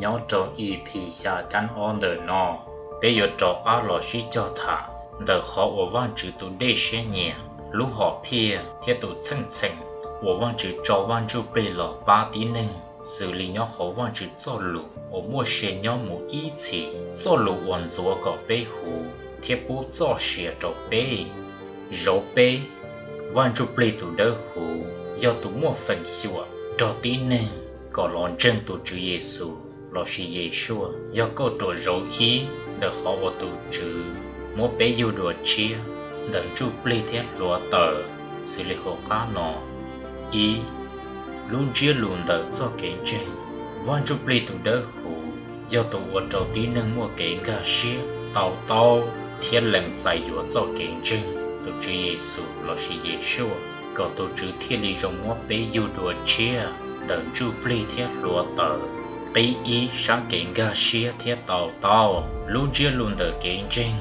Nyob rau E P xya cab ob ntawm no, peb yuav rov qab los sib cog tham ntawm qhov uas Vajtswv tus dej siab nyiam, lub hom phiaj thiab tus txheej txheem uas Vajtswv tso Vaj Ntsujplig los pab tib neeg, xws li nyob hauv Vajtswv Txojlus uas muaj sia nyob mus ib txhis, Txojlus uas ntxuav kom peb huv thiab pub txoj sia rau peb. Zauv peb, Vaj Ntsujplig tus Dawbhuv yog tus muaj feem xyuam nrog tib neeg kom los ntseeg tus Tswv Yexus lossis Yeshua yog kauj ruam zauv ib ntawm qhov uas tus Tswv muab peb yug dua tshiab ntawm ntsuj plig thiab hluav taws, xws li hauv qab no: Ib, lub ntsiab lus ntawm txoj kev ntseeg. Vaj Ntsujplig tus Dawbhuv yog tus ua rau tib neeg muaj kev nkag siab, to taub thiab lees txais yuav txoj kev ntseeg tus Tswv Yexus lossis Yeshua, kom tus Tswv thiaj li zoo muab peb yug dua tshiab ntawm ntsuj plig thiab hluav taws. Qib ib, sab kev nkag siab thiab to taub. Lub ntsiab lus ntawm kev ntseeg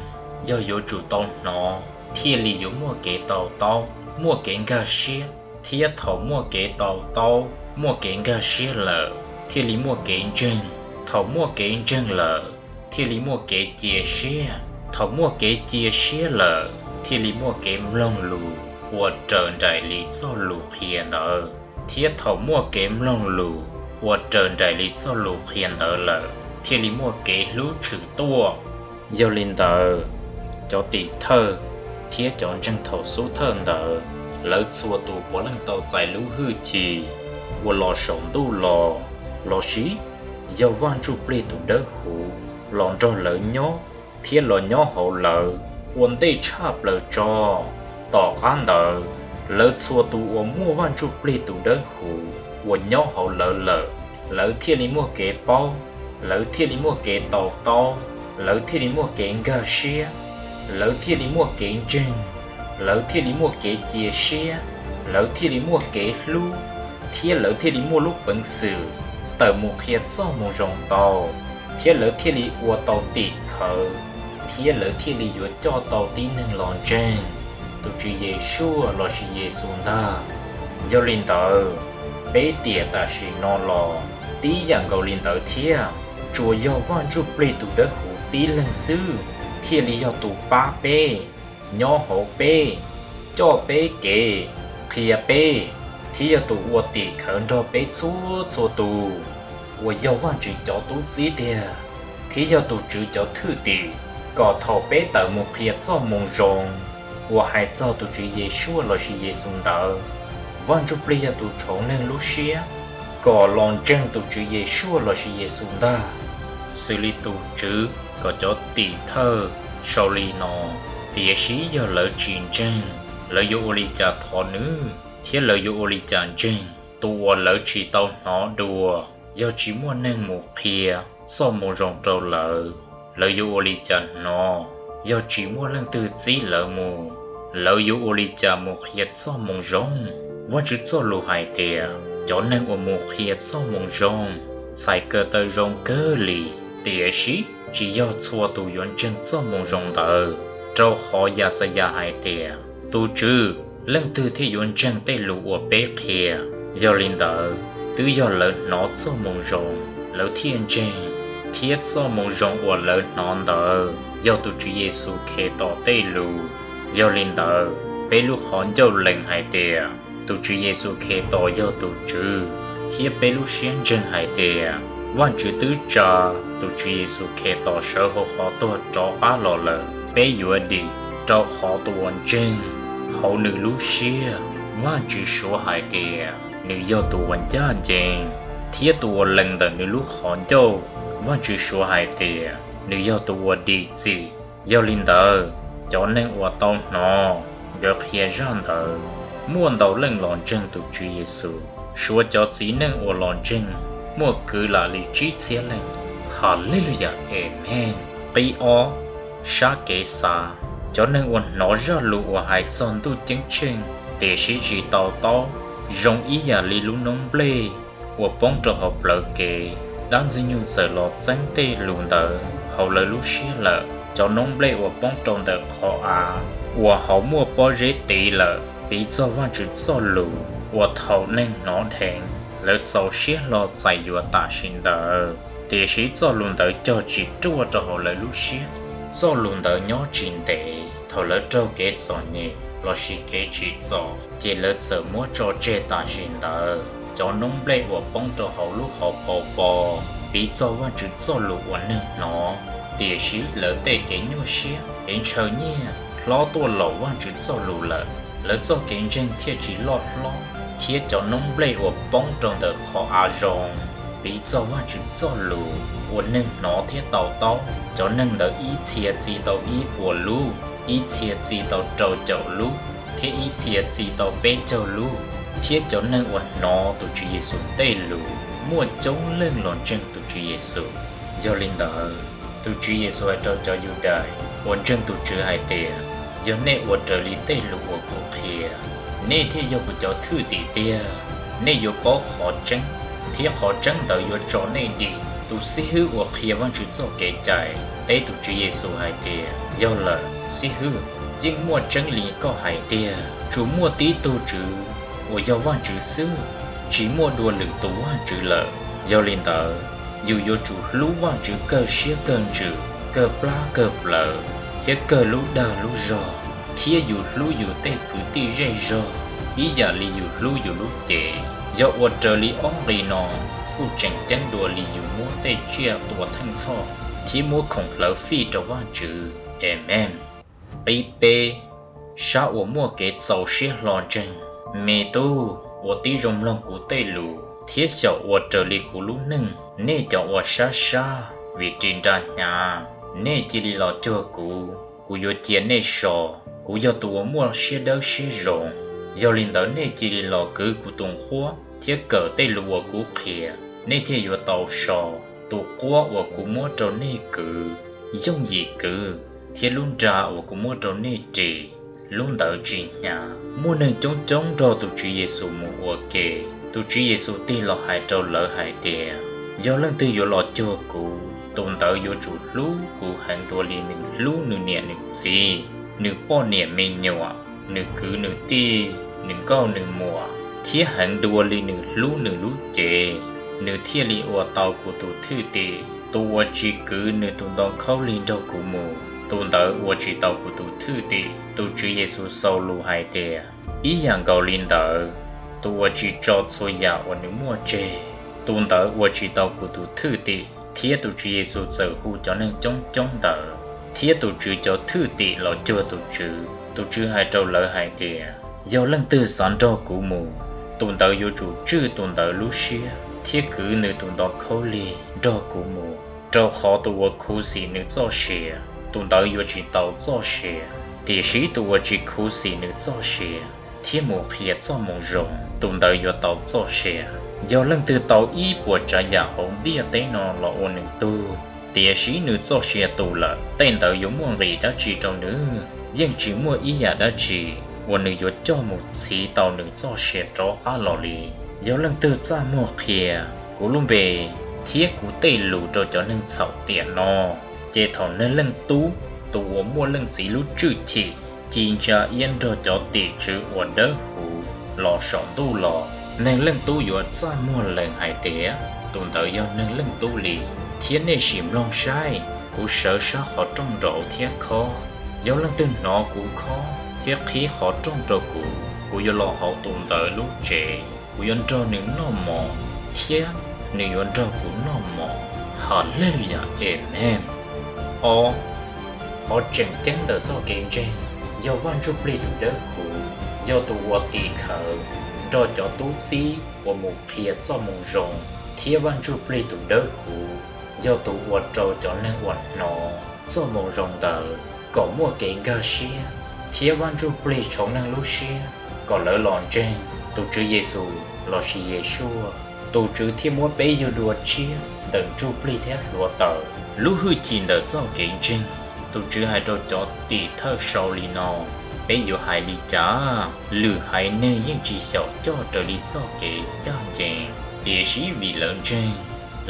yog yuav tsum tau hnov thiaj li yuav muaj kev to taub, muaj kev nkag siab, thiab thaum muaj kev to taub, muaj kev nkag siab lawm thiaj li muaj kev ntseeg, thaum muaj kev ntseeg lawm thiaj li muaj kev cia siab, thaum muaj kev cia siab lawm thiaj li muaj kev mloog lus uas raws nraim li txoj lus qhia ntawd, thiab thaum muaj kev mloog lus uas raws nraim li txoj lus qhia ntawd lawm thiaj li muaj kev hlub tshwm tuaj. Yog li ntawd, cov tim thawj thiab cov ntseeg thaum xub thawj ntawd, lawv txhua tus puav leej tau txais lub hwj chim uas los saum ntuj los, lossis yog Vaj Ntsujplig tus Dawbhuv los nrog lawv nyob thiab los nyob hauv lawv ua ntej tshaj plaws tso. Tom qab ntawd, lawv txhua tus uas muaj Vaj Ntsujplig tus Dawbhuv uas nyob hauv lawv lawm, lawv thiaj li muaj kev paub, lawv thiaj li muaj kev to taub, lawv thiaj li muaj kev nkag siab, lawv thiaj li muaj kev ntseeg, lawv thiaj li muaj kev cia siab, lawv thiaj li muaj kev hlub, thiab lawv thiaj li muaj lub peev xwm tawm mus qhia txoj moo zoo tau, thiab lawv thiaj li ua tau tim khawv, thiab lawv thiaj li yuav coj tau tib neeg los ntseeg tus Tswv Yeshua lossis Yexus ntag. Yog li ntawd, peb tiam tam sim no los tib yam nkaus li ntawd thiab, tsuas yog Vaj Ntsujplig tus Dawbhuv tib leeg xwb thiaj li yog tus pab peb, nyob hauv peb, coj peb kev, qhia peb, thiab yog tus ua tim khawv nrog peb txhua txhua tus uas yog Vajtswv cov tub txib tiag, thiab yog tus Tswv cov thwj tim, kom thaum peb tawm mus qhia txoj moo zoo uas hais txog tus Tswv Yeshua lossis Yexus ntawd, Vaj Ntsujplig yog tus tshauv neeg lub siab kom los ntseeg tus Tswv Yeshua lossis Yexus ntag, xws li tus Tswv kom cov tim thawj sau li no: Tiam sis yog lawv tsis ntseeg, lawv yuav ua li cas thov nws, thiab lawv yuav ua li cas ntseeg tus uas lawv tsis tau hnov dua? Yog tsis muaj neeg mus qhia txoj moo zoo rau lawv, lawv yuav ua li cas hnov? Yog tsis muaj leej twg txib lawv mus, lawv yuav ua li cas mus qhia txoj moo zoo? Vajtswv txoj lus hais tias, cov neeg uas mus qhia txoj moo zoo txhais ko taw zoo kawg li. Tiam sis tsis yog txhua tus yuav ntseeg txoj moo zoo ntawd, rau qhov Yaxayas hais tias, Tus Tswv, leej twg thiaj yuav ntseeg tej lus uas peb qhia? Yog li ntawd, twb yog lawv hnov txoj moo zoo, lawv thiaj ntseeg, thiab txoj moo zoo uas lawv hnov ntawd yog tus Tswv Yexus Khetos tej lus. Yog li ntawd, peb lub qhov ncauj lees hais tias tus Tswv Yexus Khetos yog tus Tswv, thiab peb lub siab ntseeg hais tias Vajtswv twb tsa tus Tswv Yexus Khetos sawv hauv qhov tuag rov qab los lawm, peb yuav dim, rau qhov tus uas ntseeg hauv nws lub siab, Vajtswv suav hais tias nws yog tus uas ncaj ncees, thiab tus uas lees ntawm nws lub qhov ncauj, Vajtswv suav hais tias nws yog tus uas dim txim. Yog li ntawd, cov neeg uas tau hnov nkawd qhia zaj ntawd, muaj ntau leej los ntseeg tus Tswv Yexus, suav cov txiv neej uas los ntseeg muaj kwv lam li tsib txhiab leej. Haleluyas, Amees. Qib ob, sab kev xav. Cov neeg uas hnov zaj lus uas hais txog Ntuj Ceeb Tsheej tiam sis tsis to taub, zoo ib yam li lub noob nplej uas poob rau hauv plawv kev, dab Ntxwg Nyoog txawm los txeeb tej lus ntawd hauv lawv lub siab lawm. Cov noob nplej uas poob rau ntawm qhov av uas hauv muaj pob zeb tiv lawm, piv txog Vajtswv txoj lus uas thaum neeg hnov dheev, lawv txaus siab hlo txais yuav tam sim ntawd. Tiam sis txoj lus ntawd cog tsis ruaj rau hauv lawv lub siab. Txoj lus ntawd nyob tsis ntev, thaum lawv raug kev txom nyem lossis kev tsim txom, ces lawv txawm muab tso tseg tam sim ntawd. Cov noob nplej uas poob rau hauv lub hauv paus pos piv txog Vajtswv txoj lus uas neeg hnov, tiam sis lawv tej kev nyuaj siab, kev ntshaw nyiaj hlob tuaj laum Vajtswv txoj lus lawm, lawv txoj kev ntseeg thiaj tsis loj hlob. Thiab cov noob nplej uas poob rau ntawm qhov av zoo piv txog Vajtswv txoj lus uas neeg hnov thiab to taub. Cov neeg ntawd ib txhia txi tau ib puas lub, ib txhia txi tau rau caum lub, thiab ib txhia txi tau peb caug lub. Thiab cov neeg uas hnov tus Tswv Yexus tej lus, muaj coob leej los ntseeg tus Tswv Yexus. Yog li ntawd, tus Tswv Yexus hais rau cov Yudais uas ntseeg tus Tswv hais tias, Yog nej ua raws li tej lus uas kuv qhia, nej thiaj yog kuv cov thwj tim tiag. Nej yuav paub qhov tseeb, thiab qhov tseeb ntawd yuav tso nej dim. Tus xib hwb uas qhia Vajtswv txoj kev cai teb tus Tswv Yexus hais tias, Yog lawm, xib hwb, yeej muaj tseeb li koj hais tiag. Tsuas muaj tib tug Tswv uas yog Vajtswv xwb, tsis muaj dua lwm tus Vajtswv lawm. Yog li ntawd, yus yuav tsum hlub Vajtswv kawg siab kawg ntsws, kawg plab kawg plawv, thiab kawg lub dag lub zog, thiab yus hlub yus tej kwv tij zej zog ib yam li yus hlub yus lub cev. Yog ua raws li ob nqe no, kuj tseem ceeb dua li yus muab tej tsiaj tua theej txhoj thiab muab khoom hlawv fij rau Vajtswv. Amees. Qib peb, sab uas muaj kev txaus siab hlo ntseeg. Me tub, ua tib zoo mloog kuv tej lus thiab xyaum ua raws li kuv lub neej, nej cov uas sab sab vim ris nra hnyav, nej cia li los cuag kuv, kuv yuav cia nej so. Kuv yog tus uas muaj siab dawb siab zoo, yog li ntawd nej cia li los kwv kuv tus nquab thiab kawm tej lus uas kuv qhia, nej thiaj yuav tau so. Tus quab uas kuv muab rau nej kwv, yooj yim kwv, thiab lub nra uas kuv muab rau nej ris, lub ntawd tsis hnyav. Muaj neeg coob coob nrog tus Tswv Yexus mus ua ke. Tus Tswv Yexus tig los hais rau lawv hais tias, Yog leej twg yuav los cuag kuv, tus ntawd yuav tsum hlub kuv heev dua li nws hlub nws niam nws txiv, nws poj niam me nyuam, nws kwv nws tij, nws nkauj nws muam, thiab heev dua li nws hlub nws lub cev, nws thiaj li ua tau kuv tus thwj tim. Tus uas tsis kwv nws tus ntoo khaub lig nrog kuv mus, tus ntawd ua tsis tau kuv tus thwj tim. Tus Tswv Yexus xaus lus hais tias, Ib yam nkaus li ntawd, tus uas tsis tso txhua yam uas nws muaj tseg, tus ntawd ua tsis tau kuv tus thwj tim. Thiab tus Tswv Yexus txawm hu cov neeg coob coob ntawd thiab tus Tswv cov thwj tim los cuag tus Tswv. Tus Tswv hais rau lawv hais tias, Yog leej twg xav nrog kuv mus, tus ntawd yuav tsum tswj tus ntawd lub siab thiab kwv nws tus ntoo khaub lig nrog kuv mus. Rau qhov tus uas khuv xim nws txoj sia, tus ntawd yuav tsis tau txoj sia, tiam sis tus uas tsis khuv xim nws txoj sia thiab mus qhia txoj moo zoo, tus ntawd yuav tau txoj sia. Yog leej twg tau ib puas tsav yam hauv ntiaj teb no los ua nws tug, tiam sis nws txoj sia tu lawm, tej ntawd yuav muaj nqis dab tsi rau nws? Yeej tsis muaj ib yam dab tsi uas nws yuav coj mus txhiv tau nws txoj sia rov qab los li. Yog leej twg txaj muag qhia kuv lub npe thiab kuv tej lus rau cov neeg txhaum tiam no, ces thaum Neeg Leej Tub, tus uas muaj Leej Txiv lub tshwj chim ci ntsa iab nrog cov tim tswv uas dawb huv los saum ntuj los, Neeg Leej Tub yuav txaj muag lees hais tias, Tus ntawd yog Neeg Leej Tub li. Thiab nej sim mloog saib, kuv sawv sab qhov rooj nraud thiab khob. Yog leej twg hnov kuv khob thiab qhib qhov rooj rau kuv, kuv yuav los hauv tus ntawd lub tsev, kuv yuav nrog nws noj mov, thiab nws yuav nrog kuv noj mov. Haleeluyas, Amees. Ob, qhov tseem ceeb ntawm txoj kev ntseeg yog Vaj Ntsujplig tus dawb huv, yog tus uas tim khawv nrog cov tub txib uas mus qhia txoj moo zoo, thiab Vaj Ntsujplig tus dawb huv yog tus uas rau cov neeg uas hnov txoj moo zoo ntawd kom muaj kev nkag siab, thiab Vaj Ntsujplig tshoov neeg lub siab kom lawv los ntseeg tus Tswv Yexus lossis Yeshua. Tus Tswv thiaj muab peb yug dua tshiab ntawm ntsuj plig thiab hluav taws. Lub hwj chim ntawm txoj kev ntseeg, tus Tswv hais rau cov tim thawj sau li no: Peb yuav hais li cas? Lwm haiv neeg yeej tsis xyaum coj raws li txoj kev ncaj ncees, tiam sis vim lawv ntseeg,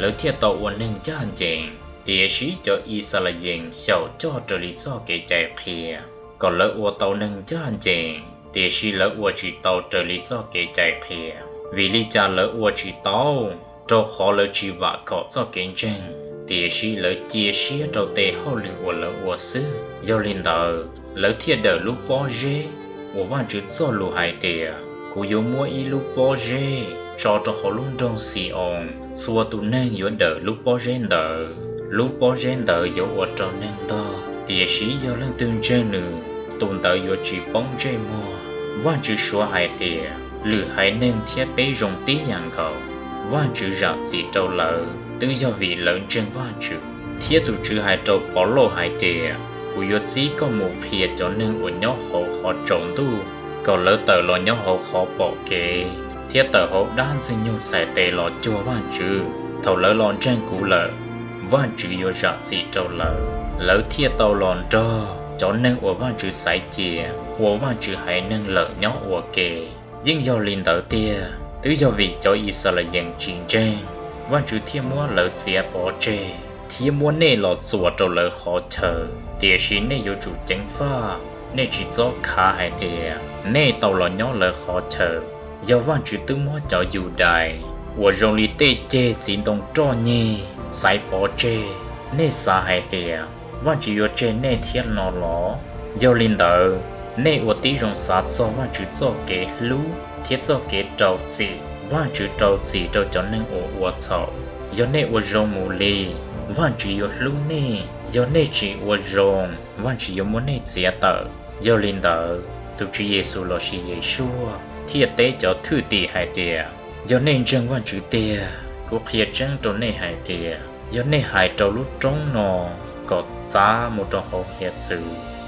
lawv thiaj tau ua neeg ncaj ncees. Tiam sis cov Yixalayees xyaum coj raws li txoj kev cai qhia, kom lawv ua tau neeg ncaj ncees, tiam sis lawv ua tsis tau raws li txoj kev cai qhia. Vim li cas lawv ua tsis tau? rau qhov lawv tsis vam khom txoj kev ntseeg, tiam sis lawv cia siab rau tes hauj lwm uas lawv ua xwb. Yog li ntawd, lawv thiaj dawm lub pob zeb uas Vajtswv txoj lus hais tias: Kuv yuav muab ib lub pob zeb tso rau hauv lub nroog Xi-oos, txhua tus neeg yuav dawm lub pob zeb ntawd. Lub pob zeb ntawd yuav ua rau neeg ntog, tiam sis yog leej twg ntseeg nws, tus ntawd yuav tsis poob ntsej muag. Vajtswv suav hais tias: Lwm haiv neeg thiab peb zoo tib yam nkaus. Vajtswv zam txim rau lawv twb yog vim lawv ntseeg Vajtswv. Thiab tus Tswv hais rau Povlauj hais tias: Kuv yuav txib koj mus qhia cov neeg uas nyob hauv qhov tsaus ntuj, kom lawv tawm los nyob hauv qhov pom kev thiab tawm hauv dab Ntxwg nyoog txhais tes los cuag Vajtswv. Thaum lawv los ntseeg kuv lawm, Vajtswv yuav zam txim rau lawv. Lawv thiaj tau los nrog cov neeg uas Vajtswv xaiv cia ua Vajtswv haiv neeg lawm nyob ua ke. Yeej yog li ntawd tiag, twb yog vim cov Yixalayees tsis ntseeg, Vajtswv thiaj muab lawv txiav pov tseg thiab muab nej los txuas rau lawv qhov chaw. Tiam sis nej yuav tsum ceev faj, nej tsis txhob khav hais tias nej tau los nyob lawv qhov chaw. Yog Vajtswv twb muab cov Yudais uas zoo li tej ceg txiv ntoo roj nyeg xaiv pov tseg, nej xav hais tias Vajtswv yuav tseg nej thiab no los? Yog li ntawd, nej ua tib zoo xav txog Vajtswv txoj kev hlub thiab txoj kev rau txim. Vajtswv rau txim rau cov neeg uas ua txhaum. Yog nej ua zoo mus li, Vajtswv yuav hlub nej; yog nej tsis ua zoo, Vajtswv yuav muab nej txiav tawm. Yog li ntawd, tus Tswv Yexus lossis Yesuas thiaj teb cov thwj tim hais tias: Yog nej ntseeg Vajtswv tiag, kuv qhia tseeb rau nej hais tias, yog nej hais rau lub roob no kom txav mus rau hauv hiav txwv,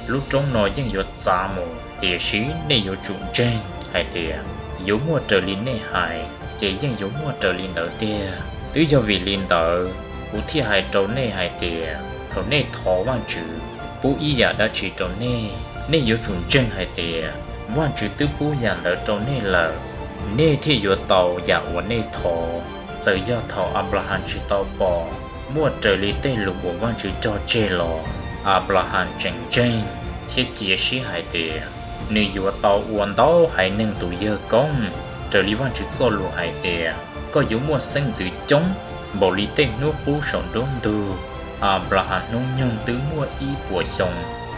lub roob no yeej yuav txav mus. Tiam sis nej yuav tsum ntseeg hais tias yuav muaj raws li nej hais, ces yeej yuav muaj raws li ntawd tiag. Twb yog vim li ntawd, kuv thiaj hais rau nej hais tias, thaum nej thov Vajtswv pub ib yam dab tsi rau nej, nej yuav tsum ntseeg hais tias Vajtswv twb pub yam ntawd rau nej lawm, nej thiaj yuav tau yam uas nej thov. Txawm yog thaum Anplahas tsis tau pom muaj raws li tej lus uas Vajtswv cog tseg los, Anplahas tseem ntseeg thiab cia siab hais tias nws yuav tau ua ntau haiv neeg tus yawg koob, raws li Vajtswv txoj lus hais tias: Koj yuav muaj xeeb ntxwv coob npaum li tej hnub qub saum nruab ntug. Anplahas hnub nyoog twb muaj ib puas xyoo,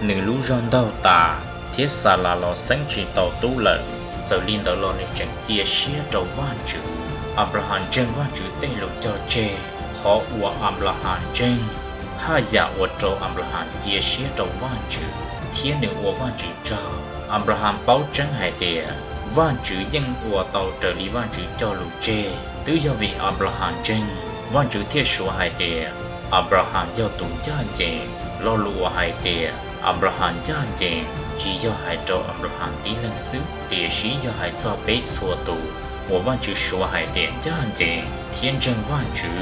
nws lub zog ntaug tas, thiab Xalas los xeeb tsis tau tub lawm, txawm li ntawd los nws tseem cia siab rau Vajtswv. Anplahas ntseeg Vajtswv tej lus cog tseg. Qhov uas Anplahas ntseeg haj yam ua rau Anplahas cia siab rau Vajtswv thiab nws ua Vajtswv tsaug. Anplahas paub tseeb hais tias Vajtswv yeej ua tau raws li Vajtswv cog lus tseg. Twb yog vim Anplahas ntseeg, Vajtswv thiaj suav hais tias Anplahas yog tus ncaj ncees. Lo lus uas hais tias Anplahas ncaj ncees tsis yog hais rau Anplahas tib leeg xwb, tiam sis yog hais txog peb txhua tus uas Vajtswv suav hais tias ncaj ncees thiab ntseeg Vajtswv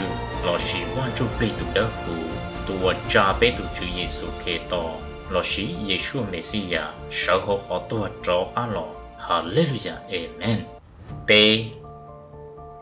lossis Vaj Ntsujplig tus Dawb Huv, tus uas tsa peb tus Tswv Yexus Khetos lossis Yeshua Mexiyas sawv hauv qhov tuag rov qab los. Haleluyas, Amees. Peb,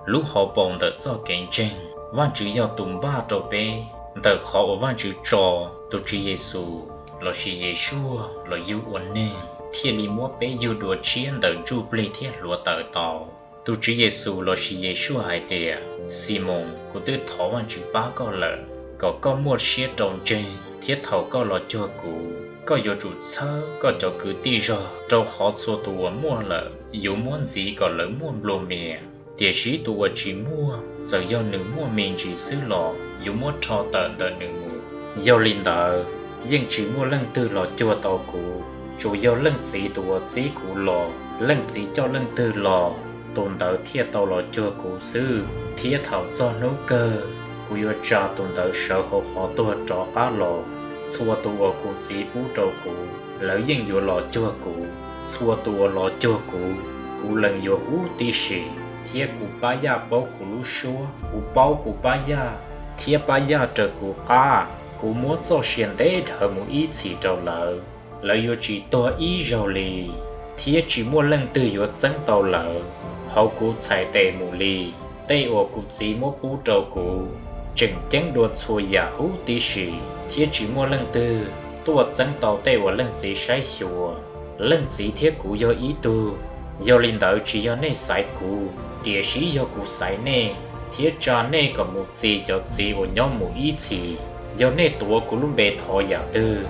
lub hauv paus ntawm txoj kev ntseeg. Vajtswv yog tus npaj rau peb ntawm qhov uas Vajtswv tso tus Tswv Yexus lossis Yeshua los yug ua neeg thiaj li muab peb yug dua tshiab ntawm ntsuj plig thiab hluav taws tau. Tus Tswv Yexus lossis Yeshua hais tias: Ximoos, kuv twb thov Vajtswv pab koj lawm, kom koj muaj siab rau ntseeg, thiab thaum koj los cuag kuv, koj yuav tsum txhawb koj cov kwv tij zog, rau qhov txhua tus uas muaj lawm yuav muab ntxiv kom lawv muaj nplua mias, tiam sis tus uas tsis muaj, txawm yog nws muaj me ntsis xwb los yuav muab rho tawm ntawm nws mus. Yog li ntawd, yeej tsis muaj leej twg los cuag tau kuv, tsuas yog Leej Txiv tus uas txib kuv los. Leej Txiv coj leej twg los, tus ntawd thiaj tau los cuag kuv xwb, thiab thaum txog hnub kawg kuv yuav tsa tus ntawd sawv hauv qhov tuag rov qab los. Txhua tus uas kuv Txiv pub rau kuv, lawv yeej yuav los cuag kuv. Txhua tus uas los cuag kuv, kuv lees yuav huv tib si, thiab kuv pab yaj paub kuv lub suab. Kuv paub kuv pab yaj, thiab pab yaj raws kuv qab. Kuv muab txoj sia ntev dhawv mus ib txhis rau lawv, lawv yuav tsis tuag ib zaug li, thiab tsis muaj leej twg yuav txeeb tau lawv hauv kuv txhais tes mus li. Tej uas kuv Txiv muab pub rau kuv tseem ceeb dua txhua yam huv tib si, thiab tsis muaj leej twg tuaj txeeb tau tej uas Leej Txiv saib xyuas. Leej Txiv thiab kuv yog ib tug. Yog li ntawd, tsis yog nej xaiv kuv, tiam sis yog kuv xaiv nej, thiab tsa nej kom mus txi cov txiv uas nyob mus ib txhis. Yog nej tuav kuv lub npe thov yam twg,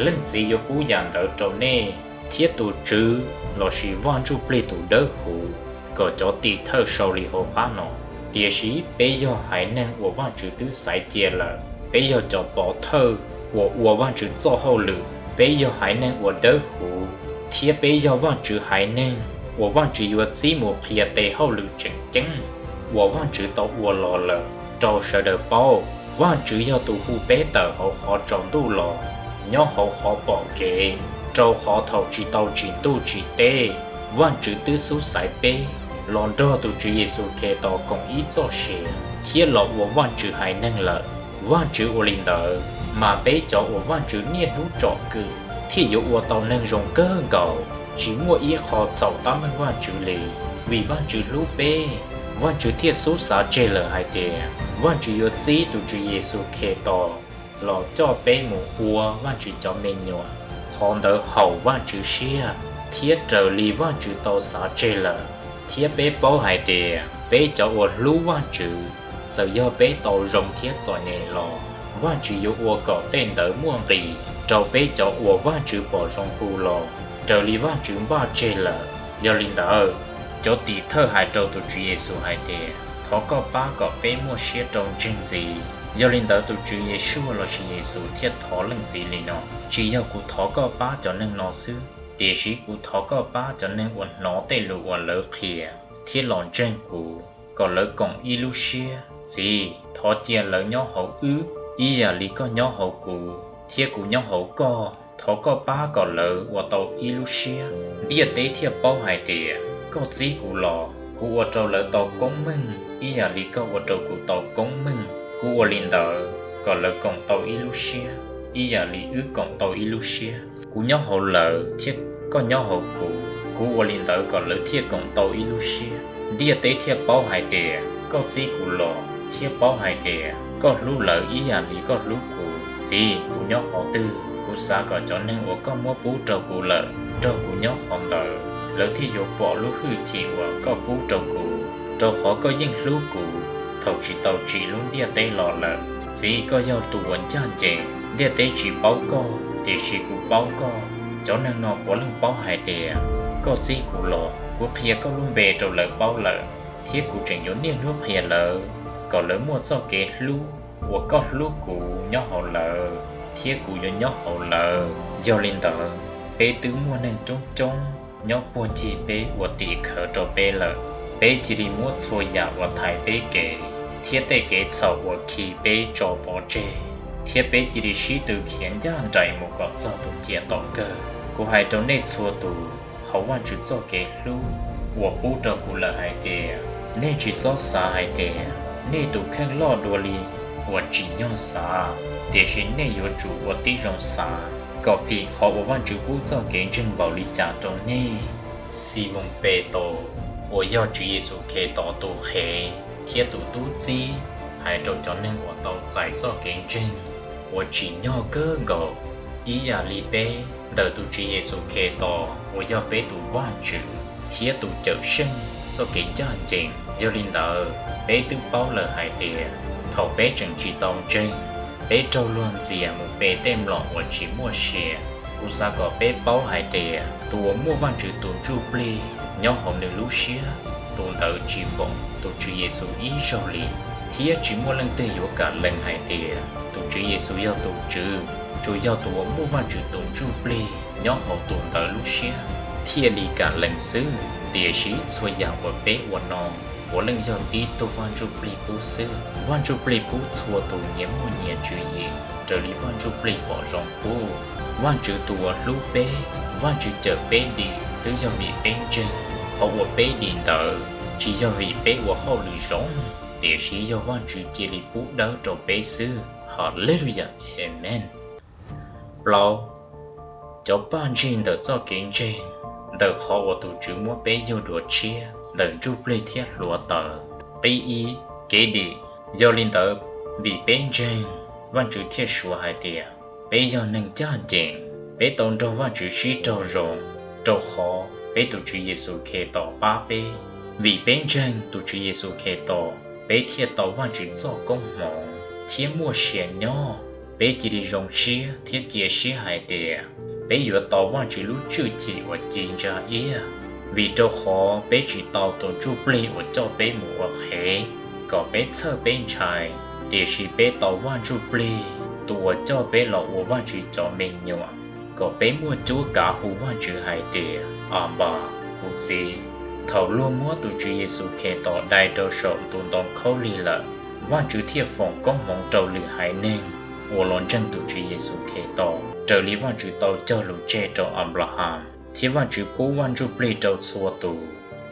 Leej Txiv yuav pub yam ntawd rau nej. Thiab tus Tswv lossis Vaj Ntsujplig tus Dawbhuv kom cov Tim thawj sau li hauv qab no. Tiam sis peb yog haiv neeg uas Vajtswv twb xaiv cia lawm, peb yog cov pov thawj uas ua Vajtswv txoj hauj lwm, peb yog haiv neeg uas dawb huv, thiab peb yog Vajtswv haiv neeg uas Vajtswv yuav txib mus qhia tes hauj lwm tseem ceeb uas Vajtswv tau ua los lawm rau sawv daws paub. Vajtswv yog tus hu peb tawm hauv qhov tsaus ntuj los nyob hauv qhov pom kev, rau qhov thaum tsis tau tsim ntuj tsim teb, Vajtswv twb xub xaiv peb los nrog Yexus Khetos koom ib txoj sia thiab los ua Vajtswv haiv neeg lawm. Vajtswv ua li ntawd, mas peb cov uas Vajtswv niaj hnub tsom kwm thiaj yuav ua tau neeg zoo kawg nkaus, tsis muaj ib qho txhaum tab meeg Vajtswv li. Vim Vajtswv hlub peb, Vajtswv thiaj xub xav tseg lawm hais tias Vajtswv yuav txib Yexus Khetos los coj peb mus ua Vajtswv cov me nyuam. Qhov ntawd haum Vajtswv siab thiab raws li Vajtswv tau xav tseg lawm. Thiab peb paub hais tias peb cov uas hlub Vajtswv, txawm yog peb tau zoo thiab txom nyem los Vajtswv yuav ua kom tej ntawd muaj nqis rau peb cov uas Vajtswv pom zoo hu los raws li Vajtswv npaj tseg lawm. Yog li ntawd, cov Tim thawj hais rau Yexus hais tias, Thov koj pab kom peb muaj siab rau ntseeg ntxiv. Yog li ntawd, Yexus lossis Yexus thiaj thov Leej Txiv li no: Tsis yog kuv thov koj pab cov neeg no xwb, tiam sis kuv thov koj pab cov neeg uas hnov tej lus uas lawv qhia thiab los ntseeg kuv, kom lawv koom ib lub siab. Txiv, thov cia lawv nyob hauv wb ib yam li koj nyob hauv kuv thiab kuv nyob hauv koj. Thov koj pab kom lawv ua tau ib lub siab, ntiaj teb thiaj paub hais tias koj txib kuv los, kuv ua rau lawv tau koob meej ib yam li koj ua rau kuv tau koob meej. Kuv ua li ntawd kom lawv koom tau ib lub siab ib yam li wb koom tau ib lub siab, kuv nyob hauv lawv thiab koj nyob hauv kuv. Kuv ua li ntawd kom lawv thiaj koom tau ib lub siab, ntiaj teb thiaj paub hais tias koj txib kuv los thiab paub hais tias koj hlub lawv ib yam li koj hlub kuv. Txiv, kuv nyob qhov twg, kuv xav kom cov neeg uas koj muab pub rau kuv lawm nrog kuv nyob qhov ntawd, lawv thiaj yuav pom lub hwj chim uas koj pub rau kuv, rau qhov koj yeej hlub kuv thaum tsis tau tsim lub ntiaj teb los lawm. Txiv, koj yog tus uas ncaj ncees, ntiaj teb tsis paub koj, tiam sis kuv paub koj. Cov neeg no puav leej paub hais tias koj txib kuv los, kuv qhia koj lub npe rau lawv paub lawm, thiab kuv tseem yuav niaj hnub qhia lawv kom lawv muaj txoj kev hlub uas koj hlub kuv nyob hauv lawv, thiab kuv yuav nyob hauv lawv. Yog li ntawd, peb twb muaj neeg coob coob nyob puag ncig peb ua tim khawv rau peb lawm. Peb cia li muab txhua yam uas thaiv peb kev thiab tej kev txhaum uas khi peb tso pov tseg, thiab peb cia li sib tw khiav ncaj nraim mus kom txog tus ciam tom kawg. Kuv hais rau nej txhua tus hauv Vajtswv txoj kev hlub uas pub rau kuv lawm hais tias, nej tsis txhob xav hais tias nej tus kheej loj dua li uas tsim nyog xav, tiam sis nej yuav tsum ua tib zoo xav kom phim qhov uas Vajtswv pub txoj kev ntseeg npaum li cas rau nej. Ximoos Petus, uas yog Yexus Khetos tus qhev thiab tus tub txib, hais rau cov neeg uas tau txais txoj kev ntseeg uas tsim nyog kawg nkaus ib yam li peb ntawm Yexus Khetos uas yog peb tus Vajtswv thiab tus Cawmseej txoj kev ncaj ncees. Yog li ntawd, peb twb paub lawm hais tias thaum peb tseem tsis tau ntseeg, peb raug luag ntxias mus pe tej mlom uas tsis muaj sia. Kuv xav kom peb paub hais tias tus uas muaj Vajtswv tus Ntsujplig nyob hauv nws lub siab, tus ntawd tsis foom Yexus ib zaug li, thiab tsis muaj leej twg yuav kam lees hais tias Yexus yog tus Tswv. Tsuas yog tus uas muaj Vajtswv tus Ntsujplig nyob hauv tus ntawd lub siab thiaj li kam lees xwb. Tiam sis txhua yam uas peb ua no puav leej yog tib tug Vaj Ntsujplig pub xwb. Vaj Ntsujplig pub txhua tus nyias muaj nyias tswv yim raws li Vaj Ntsujplig pom zoo pub. Vajtswv tus uas hlub peb, Vajtswv cawm peb dim twb yog vim peb ntseeg. Qhov uas peb dim ntawd tsis yog vim peb ua hauj lwm zoo, tiam sis yog Vajtswv cia li pub dawb rau peb xwb. Haleluya, Amees. Plaub, cov paj ntsig ntawm txoj kev ntseeg, ntawm qhov uas tus Tswv muab peb yug dua tshiab ntawm ntsuj plig thiab hluav taws. Qib ib, kev dim. Yog li ntawd, vim peb ntseeg, Vajtswv thiaj suav hais tias peb yog neeg ncaj ncees, peb tau nrog Vajtswv sib raug zoo, rau qhov peb tus Tswv Yexus Khetos pab peb. Vim peb ntseeg tus Tswv Yexus Khetos, peb thiaj tau Vajtswv txoj koob hmoov thiab muaj sia nyob. Peb cia li zoo siab thiab cia siab hais tias peb yuav tau Vajtswv lub tshwj chim uas ci ntsa iab, vim rau qhov peb tsis tau tus Ntsujplig uas coj peb mus ua qhev kom peb txhawj peb ntshai, tiam sis peb tau Vaj Ntsujplig tus uas coj peb los ua Vajtswv cov me nyuam, kom peb muaj cuab kav hu Vajtswv hais tias, Anpas, kuv Txiv. Thaum luag muab tus Tswv Yexus Khetos dai rau saum tus ntoo khaub lig lawm, Vajtswv thiaj foom koob hmoov rau lwm haiv neeg uas los ntseeg tus Tswv Yexus Khetos. Raws li Vajtswv tau cog lus tseg rau Anplahas, thiab Vajtswv pub Vaj Ntsujplig rau txhua tus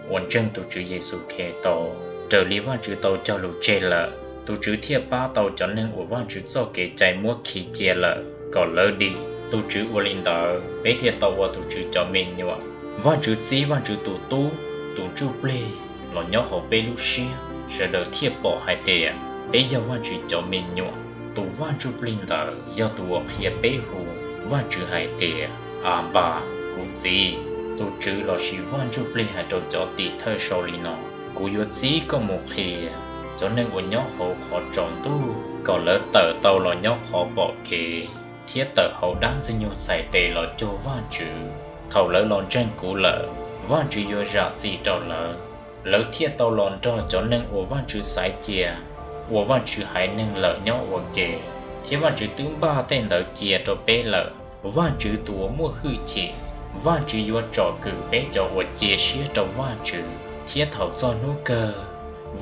uas ntseeg tus Tswv Yexus Khetos raws li Vajtswv tau cog lus tseg lawm, tus Tswv thiaj pab tau cov neeg uas Vajtswv txoj kev cai muab khi cia lawm kom lawv dim. Tus Tswv ua li ntawd, peb thiaj tau ua tus Tswv cov me nyuam. Vajtswv txib Vajtswv tus Tub, tus Ntsujplig los nyob hauv peb lub siab, sawv daws thiaj pom hais tias peb yog Vajtswv cov me nyuam. Tus Vaj Ntsujplig ntawd yog tus uas qhia peb hu Vajtswv hais tias, Anpas, kuv Txiv. Tus Tswv lossis Vaj Ntsujplig hais rau cov Tim thawj sau li no: Kuv yuav txib koj mus qhia cov neeg uas nyob hauv qhov tsaus ntuj kom lawv tawm tau los nyob qhov pom kev, thiab tawm hauv dab Ntxwg nyoog txhais tes los cuag Vajtswv. Thaum lawv los ntseeg kuv lawm, Vajtswv yuav zam txim rau lawv, lawv thiaj tau los nrog cov neeg uas Vajtswv xaiv cia ua Vajtswv haiv neeg lawm nyob ua ke, thiab Vajtswv twb npaj tej ntawd cia rau peb lawm. Vajtswv tus uas muaj hwj chim, Vajtswv yuav tsom kwm peb cov uas cia siab rau Vajtswv, thiab thaum txog hnub kawg,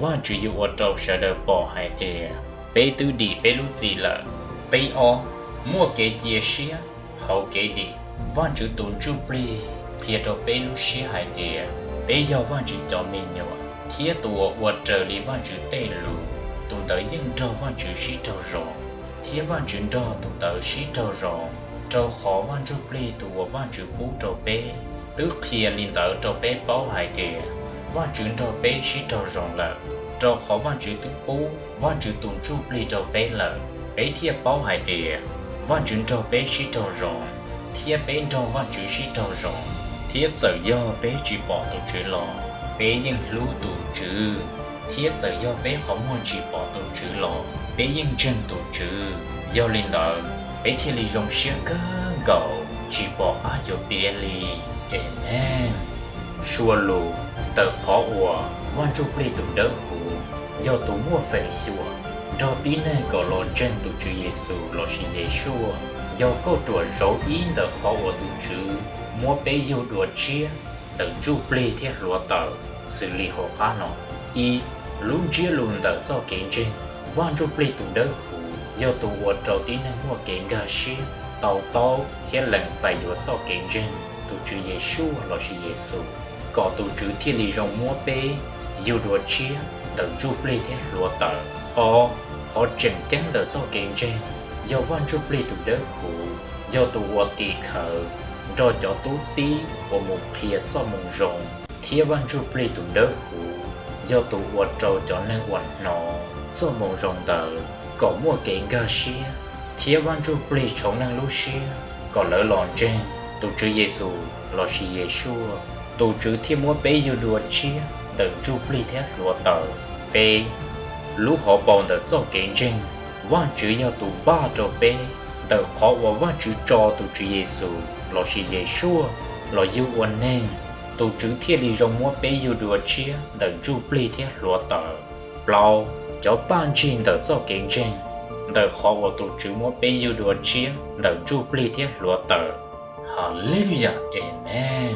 Vajtswv yuav ua rau sawv daws pom hais tias peb twb dim peb lub txim lawm. Peb ob, muaj kev cia siab hauv kev dim. Vajtswv tus Ntsujplig qhia rau peb lub siab hais tias peb yog Vajtswv cov me nyuam, thiab tus uas ua raws li Vajtswv tej lus, tus ntawd yeej nrog Vajtswv sib raug zoo, thiab Vajtswv nrog tus ntawd sib raug zoo, rau qhov Vaj Ntsujplig tus uas Vajtswv pub rau peb twb qhia li ntawd rau peb paub hais tias Vajtswv nrog peb sib raug zoo lawm. Rau qhov Vajtswv twb pub Vajtswv tus Ntsujplig rau peb lawm, peb thiaj paub hais tias Vajtswv nrog peb sib raug zoo, thiab peb nrog Vajtswv sib raug zoo. Thiab txawm yog peb tsis pom tus Tswv los peb yeej hlub tus Tswv, thiab txawm yog peb qhov muag tsis pom tus Tswv los peb yeej ntseeg tus Tswv. Yog li ntawd, peb thiaj li zoo siab kawg nkaus tsis pom qab yuav piav li. Amees. Sualus: Ntawm qhov uas Vaj Ntsujplig tus Dawbhuv yog tus muaj feem xyuam nrog tib neeg kom los ntseeg tus Tswv Yexus lossis Yesuaj, yog kauj ruam zauv ib ntawm qhov uas tus Tswv muab peb yug dua tshiab ntawm ntsuj plig thiab hluav taws xws li hauv qab no. Ib, lub ntsiab lus ntawm txoj kev ntseeg. Vaj Ntsujplig tus Dawbhuv yog tus ua rau tib neeg muaj kev nkag siab, to taub thiab lees txais yuav txoj kev ntseeg tus Tswv Yeshua lossis Yexus, kom tus Tswv thiaj li zoo muab peb yug dua tshiab ntawm ntsuj plig thiab hluav taws. Ob, qhov tseem ceeb ntawm txoj kev ntseeg yog Vaj Ntsujplig tus Dawbhuv yog tus ua tim khawv nrog cov tub txib uas mus qhia Txojmoo Zoo, thiab Vaj Ntsujplig tus Dawbhuv yog tus ua rau cov neeg uas hnov Txojmoo Zoo ntawd kom muaj kev nkag siab, thiab Vaj Ntsujplig tshoov neeg lub siab kom lawv los ntseeg tus Tswv Yexus lossis Yeshua, tus Tswv thiaj muab peb yug dua tshiab ntawm ntsuj plig thiab hluav taws. Peb, lub hauv paus ntawm txoj kev ntseeg. Vaj Tswv yog tus npaj rau peb ntawm qhov uas Vaj Tswv tso tus Tswv Yexus lossis Yeshua los yug ua neeg, tus Tswv thiaj li zoo muab peb yug dua tshiab ntawm ntsuj plig thiab hluav taws. Plaub, cov paj ntsig ntawm txoj kev ntseeg. Ntawm qhov uas tus Tswv muab peb yug dua tshiab ntawm ntsuj plig thiab hluav taws. Haleluyas, Amees.